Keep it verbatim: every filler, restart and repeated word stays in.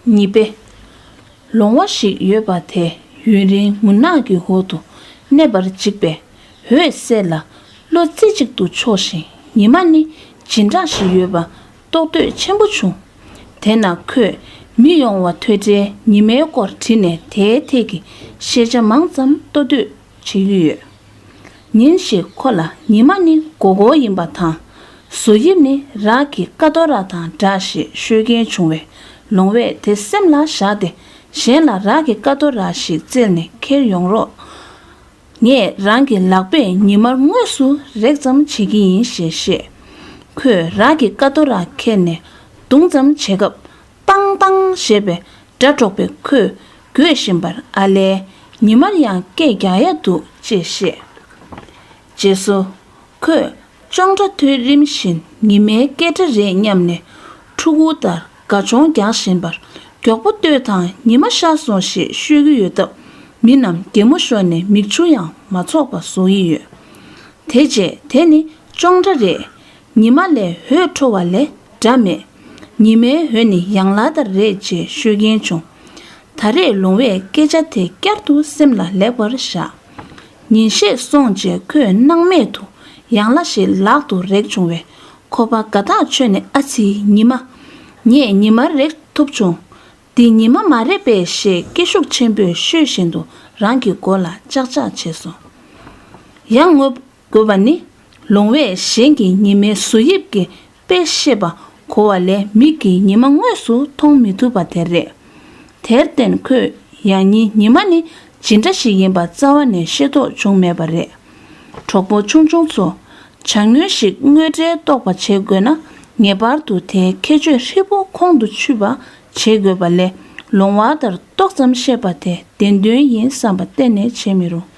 གཉིས་པ། ལོང་བ་ཞིག་ཡོད་པ་དེ་ཡུན་རིང་མུན་ནག་གི་འོག་ཏུ་གནས་པར་འཇིགས་པས། འོད་གསལ་ལ་བློ་རྩེ་གཅིག་ཏུ་ཕྱོགས་ཤིང་ཉི་མ་ནི་སྦྱིན་བདག་ཞིག་ཡོད་པ་རྟོགས་འདོད་ཆེན་པོ་བྱུང་། དེས་ན་ཁོས་མི་ཡོང་བ་ཐོས་འཕྲལ་ཉི་མའི་སྐོར་དྲིས་ནས་དེའི་ཐད་ཀྱི་ཤེས་བྱ་མང་ཙམ་རྟོགས་འདོད་བྱེད་ཀྱི་ཡོད། ཉིན་ཞིག་ཁོ་ལ་ཉི་མ་ནི་སྒོར་སྒོར་ཡིན་པ་དང་། བཟོ་དབྱིབས་ནི་རག་གི་ཀ་ཏོ་ར་དང་འདྲ་ཞེས་ཤོད་མཁན་བྱུང་བས། ལོང་བས་དེ་སེམས་ལ་བཞག་སྟེ། གཞན་ལ་རག་གི་ཀ་ཏོ་ར་ཞིག་བཙལ་ནས་ཁྱེར་ཡོང་རོགས། ངས་རང་གི་ལག་པས་ཉི་མར་དངོས་སུ་རེག་ཙམ་བྱེད་ཀྱི་ཡིན་ཞེས་བཤད། ཁོས་རག་གི་ཀ་ཏོ་ར་ཁྱེར་ནས་བརྡུང་ཙམ་བྱེད་སྐབས། ཏང་ཏང་ཞེས་པའི་སྒྲ་སྒྲོག་པས་ཁོས་དགོད་བཞིན་པར། ཨ་ལས། ཉི་མར་ཡང་སྐད་རྒྱག་ཡ་འདུག་ཅེས་བཤད། རྗེས་སུ། ཁོས་ཅོང་སྒྲ་ཐོས་རིམ་བཞིན་ཉི་མའི་སྐད་སྒྲ་རེད་སྙམ་ནས། ཕྲུ་གུ་ལྟར་དགའ་སྦྱོང་རྒྱག་བཞིན་པར། མགྱོགས་པོ་ལྟོས་དང་། ཉི་མ་ཤར་སོང་ཞེས་ཤོད་ཀྱི་ཡོད་སྟབས། མི་རྣམས་གད་མོ་ཤོར་ནས་མིག་ཆུ་ཡང་མ་ཚོགས་པ་བཟོ་ཡི་ཡོད། དེ་རྗེས་དེ་ནི་ཅོང་སྒྲ་རེད། ཉི་མ་ལས་འོད་འཕྲོ་བ་ལས་སྒྲ་མེད། ཉི་མའི་འོད་ནི་ཡན་ལག་ལྟར་རེད་ཅེས་ཤོད་མཁན་བྱུང་། ད་རེས་ལོང་བས་སྐད་ཆ་དེ་བསྐྱར་དུ་སེམས་ལ་ལེགས་པར་བཞག། ཉིན་ཤས་སོང་རྗེས་ཁོས་སྣང་མེད་དུ་ཡན་ལག་ཞིག་ལག་ཏུ་རེག་བྱུང་བས། ཁོ་པ་དགའ་ཐག་ཆོད་ནས། ཨ་ཙི། ཉི་མ། ངས་ཉི་མར་རེག་ཐུབ་བྱུང་། འདི་ཉི་མ་མ་རེད་པས་ཞེས་སྐད་ཤུགས་ཆེན་པོས་ཤོད་བཞིན་དུ་རང་གི་མགོ་ལ་ཅག་ཅག་བྱས་སོང་། ཡང་ངོ་དགོས་པ་ནི། ལོང་བས་གཞན་གྱི་ཉི་མའི་བཟོ་དབྱིབས་ཀྱི་དཔེ་ཤེས་པ་གོ་བ་ལས་མིག་གིས་ཉི་མ་དངོས་སུ་མཐོང་མི་ཐུབ་པ་དེ་རེད། དེར་བརྟེན་ཁོས་ཡང་སྙིང་ཉི་མ་ནི་ཇི་འདྲ་ཞིག་ཡིན་པ་རྩ་བ་ནས་ཤེས་རྟོགས་བྱུང་མེད་པ་རེད། གྲོགས་པོ་ཆུང་ཆུང་ཚོ། བྱ་དངོས་ཤིག་དངོས་འབྲེལ་རྟོགས་པ་བྱེད་དགོས་ན། ངེས་པར་དུ་དེའི་ཁྱད་ཆོས་ཧྲིལ་པོ་ཁོང་དུ་ཆུད་པ་བྱེད་དགོས་པ་ལས། ལོང་བ་ལྟར་ཏོག་ཙམ་བཤད་པ་དེ་བདེན་དོན་ཡིན་བསམ་པ་གཏན་ནས་བྱེད་མི་རུང་